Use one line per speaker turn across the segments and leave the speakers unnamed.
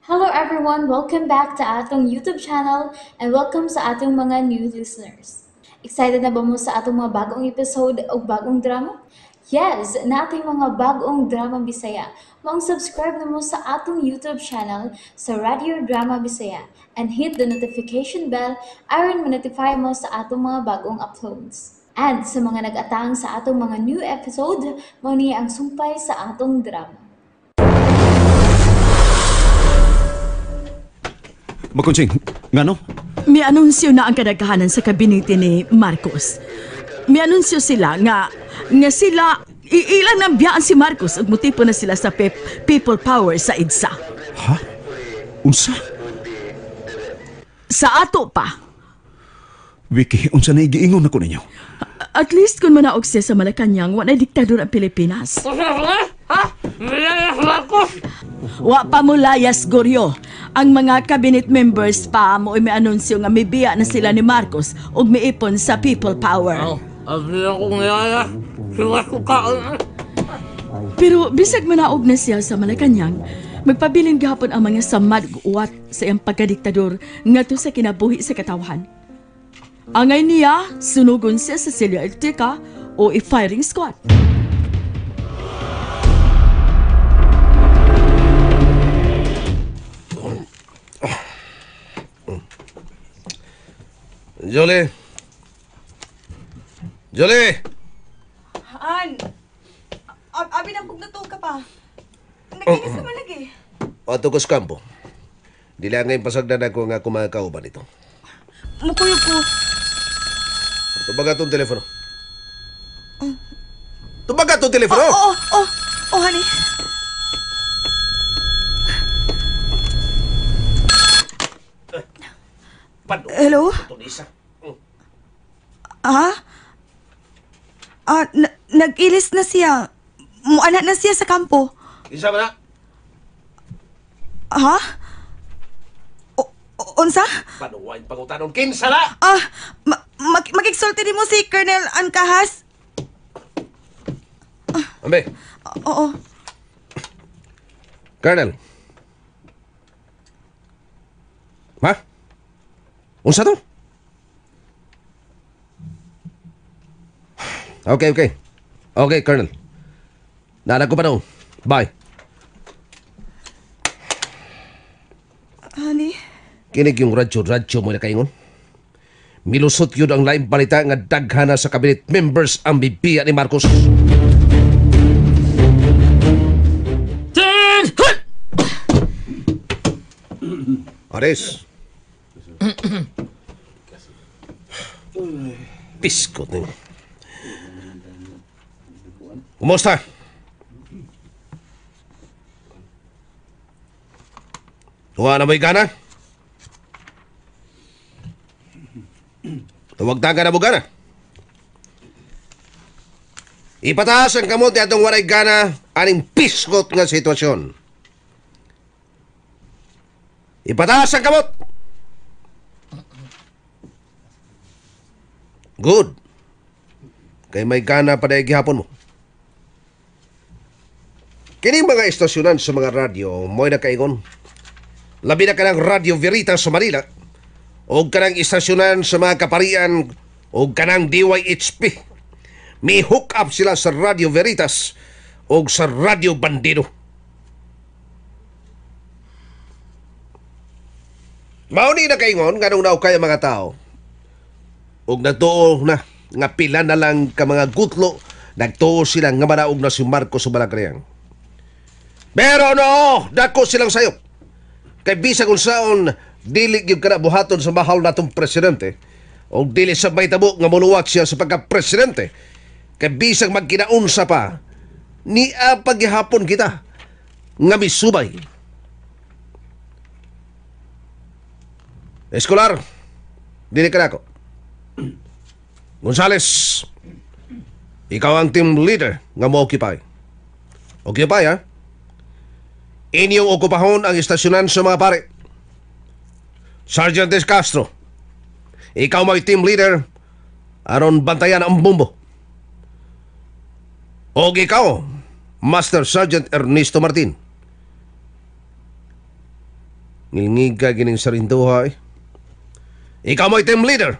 Hello everyone! Welcome back to atong YouTube channel and welcome sa atong mga new listeners. Excited na ba mo sa atong mga bagong episode o bagong drama? Yes! Nating mga bagong drama Bisaya. Maong subscribe na mo sa atong YouTube channel sa Radio Drama Bisaya and hit the notification bell aron ma-notify mo sa atong mga bagong uploads. And sa mga nag-atang sa atong mga new episode, mao ni ang sumpay sa atong drama.
Makunching, ngano?
May anunsyo na ang kadaghanan sa kabinete ni Marcos. May anunsyo sila nga nga sila ilang nang biyaan si Marcos ug motipo na sila sa People Power sa EDSA.
Ha? Unsa?
Sa ato pa.
Vicky, unsa na giingon nako ninyo?
At least kung manaog siya sa Malacañang, wa na diktador ang Pilipinas. Wa pa mo layas, Goryo. Ang mga cabinet members pa mo may anunsyo nga mibiya na sila ni Marcos ug miipon sa People Power. Pero bisag manaog na siya sa Malacañang, magpabilin gihapon ang mga samad ug uwat sa iyang pagkadiktador ngadto sa kinabuhi sa katawhan. Angay niya, sunugon siya sa Silya Elektrika o i-firing squad.
Jolie! Jolie!
An, abi na kung natuog ka pa. Nag-inis ka man lagi.
Ato ko sa kampo. Dili ang ngayon pasagdan ako nga kumakauban ito.
Mukuyog ko.
Tubaga itong telepono. Tubaga itong telepono!
Oo, oo, oh, honey. Hello? Ah? Ah, nag-ilis na siya. Muanak na siya sa kampo.
Isa ba na?
Ha? Unsa?
Panuwain pangutanon. Kinsa na?
Ah, makiksulti ni mo si Colonel Ancajas?
Ambe.
Oo.
Colonel. Ha? Unsa to? Okay, okay. Okay, Colonel. Naanak ko pa noon. Bye.
Honey?
Kinig yung radyo-radyo mo na kaingon. Milusot yun ang laing balita nga daghana sa cabinet members ang bibiya ni Marcos. Ares. Biskot niyo. Kumusta? Tuwa na mo'y gana? Tuwag-taga na mo gana? Ipataas ang kamot ni atong waray gana aning piskot nga sitwasyon. Ipataas ang kamot! Good. Kay may gana pa dahil gihapon mo. Kining mga istasyonan sa mga radyo, mo'y nakaingon. Labi na kanang Radio Veritas sa Manila, o kanang istasyonan sa mga kaparian, o kanang DYHP. May hook up sila sa Radio Veritas o sa Radio Bandido. Mao ni nakaingon nganong naukay ang mga tao. Og nagtuo na nga pila na lang ka mga gutlo, nagtuo sila nga manaog na si Marcos sa Malacañang. Pero no, dako silang sayop. Kay bisag unsaon dili gyud kana buhaton sa mahal natong presidente og dili sa mahitabo nga monuwat siya sa pagka-presidente. Kay bisag magkinaunsa pa, nia paghihapon kita nga misubay. Escolar, dili ka nako. Gonzales, ikaw ang team leader nga mo-occupy. Occupy, ha? Inyong okupahon ang istasyonan sa mga pare. Sergeant De Castro, ikaw may team leader aron bantayan ang bumbo. Og ikaw, Master Sergeant Ernesto Martin. Ngilngig ka gining sarinduha eh. Ikaw mo'y team leader.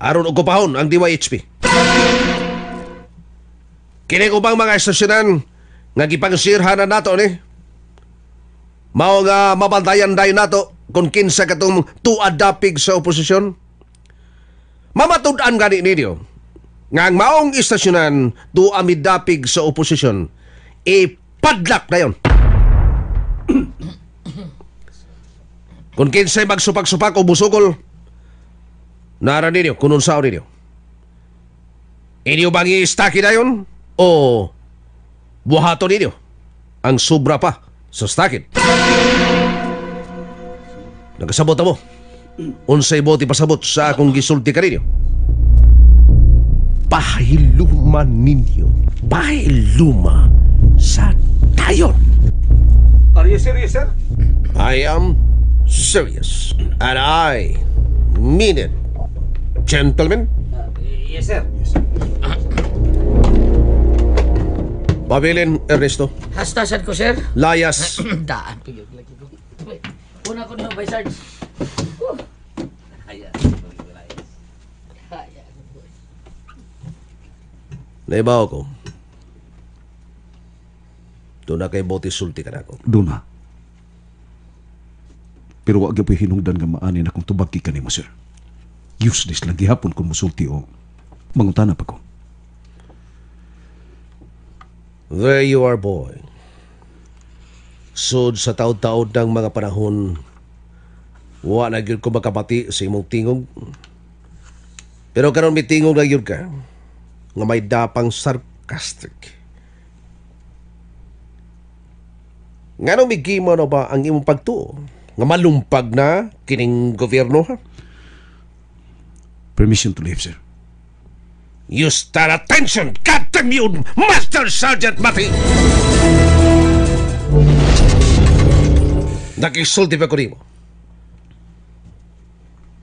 Aron okupahon ang DYHP. Kini ubang mga estasyonan nga gipangsirhan na nato ni. Mao nga mabantayan dayon nato kung kinsa katong tuad dapig sa oposisyon. Mamatud-an gani ninyo nga ang maong istasyonan tuwa midapig sa oposisyon, ipadlak na yon. Kung kinsay magsupak-supak o busukol, nara ninyo, kung unsaon ninyo. Inyo bang i-stacki na yun? O buhato ninyo ang sobra pa sa stacking? Nagkasabot na mo. Unsay bote pasabot sa akong gisulti kaninyo. Pahiluma ninyo. Pahiluma sa tayon.
Are you serious, sir?
I am serious. And I mean it. Gentlemen?
Yes, sir.
Yes, sir.
Pabilin, Ernesto.
Hastasan ko, sir.
Layas.
Daan ko yun. Lagi ko. Una ko niyo by Sarge. Ayan. Ayan.
Naibaw ko. Doon na kay bote sulti ka na ako.
Doon na. Pero wag gyud hinungdan nga maanin akong tubag ka nimo, sir. Useless lang gihapon kung musulti o mangutana pa ko.
There you are, boy. Sud sa taod-taod ng mga panahon, wa na gyud ko makabati sa imong tingog. Pero karon may tingog na gyud ka nga may dapang sarcastic. Nganong migimo na ba ang imong pagtuo nga malumpag na kining gobyerno, ha?
Permission to leave, sir.
You stand attention! God damn you, Master Sergeant Mati! Nakisulti pa ko nimo.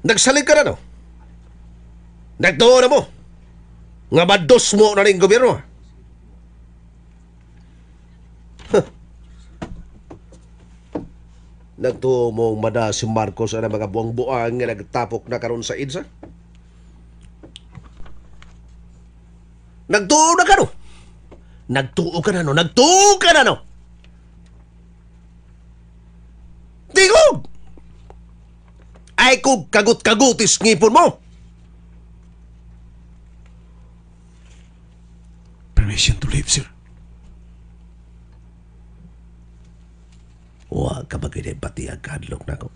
Nagsalig ka na, no? Nagtuo na mo. Nga mados mo na rin gobyerno. Huh. Nagtuo mong mada si Marcos ang mga buang-buang nga nagtapok na karon sa EDSA? Nagtuo na ka, no? Nagtuo ka na, no? Nagtuo ka na, no? Tingog! Ay kung kagut-kagutis ngipon mo!
Permission to leave, sir.
Huwag ka magkinipati ang kadlok na ko.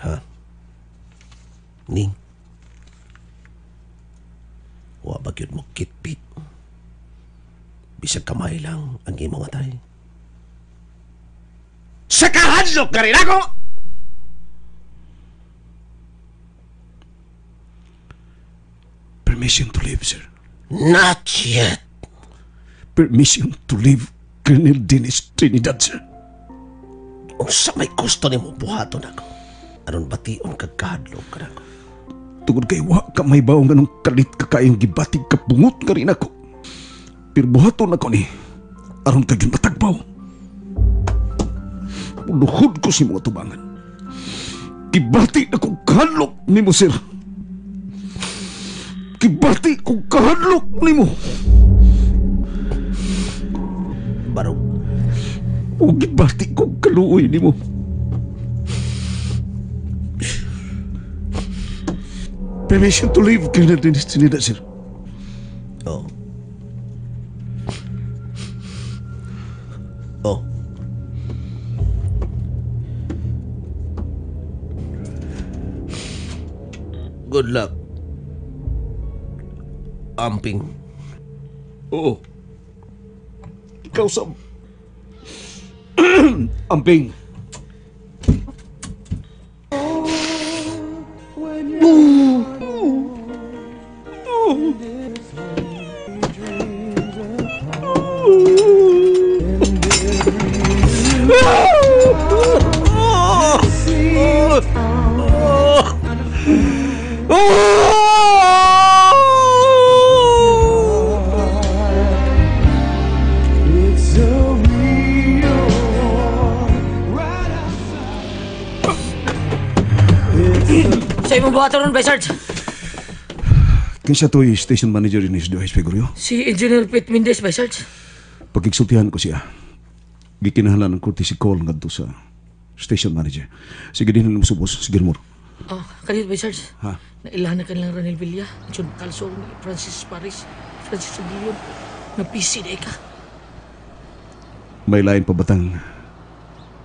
Ha? Ning? Huwag ba yun mo kitpit? Bisag kamay lang ang imong atay. Sa kahadlok ka rin ako!
Permission to leave, sir.
Not yet.
Permission to leave, Colonel Dennis Trinidad, sir.
Unsa may gusto nimo buhaton ako? Aron bation kag kahadlok ka nako?
Tungod kay wa ka may baong ganong kalit ka kayong gibatig ka bungot ka rin ako. Pero buhaton ako ni aron ka gyud matagbaw. Luhod ko si mga tubangan. Gibati akong kahadlok nimo, sir. Gibati kong kahadlok nimo.
Barog.
O gibati kong kaluoy nimo. Permission to leave, Colonel Dennis Trinidad, sir.
Oh. Oh. Good luck. Amping.
Oo. Ikaw sa... Amping.
It's a real war.
Unsay imong buhaton ron, Bay Sarge?
Kinsa to'y station manager ni SDOH Gregorio?
Si Engineer Pete Mendez, Bay Sarge.
Pagkigsultihan ko siya, gikinahanglan ang courtesy call ngadto sa station manager. Sige din na subos, si Gilmore.
Oh, kanit, Bay Sarge.
Ha?
Nailahan na kanilang Ranel Villa. John Calso ni Francis Paris. Francis Oblion. Na busy na ka.
May lain pa batang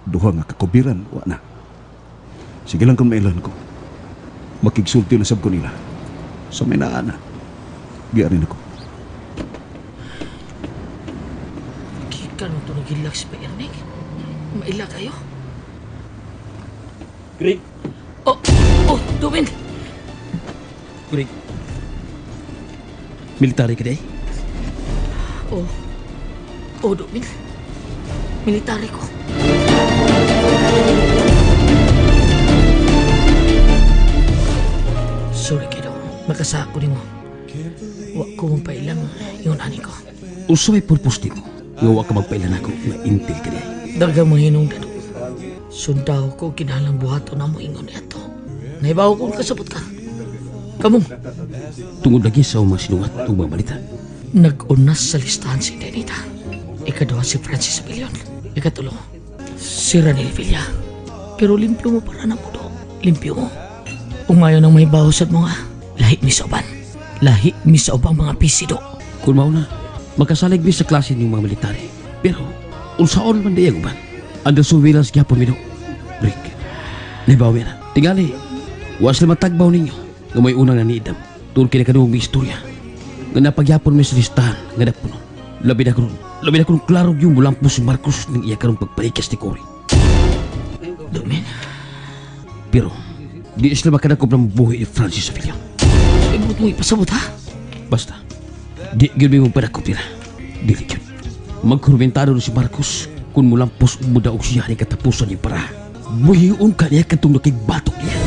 duha nga kakubiran, wa na. Sige lang kung mailan ko. Makigsulti na sab ko nila. Sa may naa na. Giarin ako.
Gikan mo ito nagilak si Bay Erning. Maila kayo.
Greg.
Oh, oh, Dumin.
Greg. Military ka day?
Oh. Oh, Dumin. Military ko. Sorry, kiddo. Makasako nimo. Wa ko mong pailang yun ani ko.
Unsa may purpose nimo nga wa ka magpailan ako nga intel ka day?
Daghang mga hinungdan. Sundaw ko kinahanglang buhaton na mo ingon niadto. Nahibaw ko kasabot ka. Kamong
tungod lagi sa mga sinuwat ug mga balita.
Nag-unas sa listahan si Denita. Ikaduha si Francis Abilion. Ikatulo, si Ranel Villa. Pero limpyo mo para na mo do. Limpyo mo. Umayo nang may baho sad mo nga. Lahi mi sa uban. Lahi mi sa ubang mga pisido.
Kung mao na, makasalig mi sa klase niyong mga military. Pero, unsaon man di ang uban? Under surveillance gyapon mi do. Rick, nahibaw na. Tingali, wa sila matagbaw ninyo nga may unang naniidam. Tungod kay nakadungog mi istorya. Nga napagyapon mi sa listahan nga napuno. Labi na karon, labi na karon klaro yung mulampos si Marcos ning iya karong pagpalikas ni Cory.
Dumin.
Pero, di sila makadakop ng buhi ni Francis Avellon.
Ibot mo ipasabot ha?
Basta, di gyud mi magpadakop nila. Dili gyud. Magkurumentado si Marcos kung mulampos ug mudaog siya ni katapusan ni para. Buhion ka niya katong nakigbatok niya.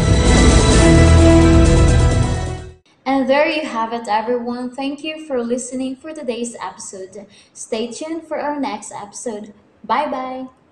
And there you have it, everyone. Thank you for listening for today's episode. Stay tuned for our next episode. Bye-bye!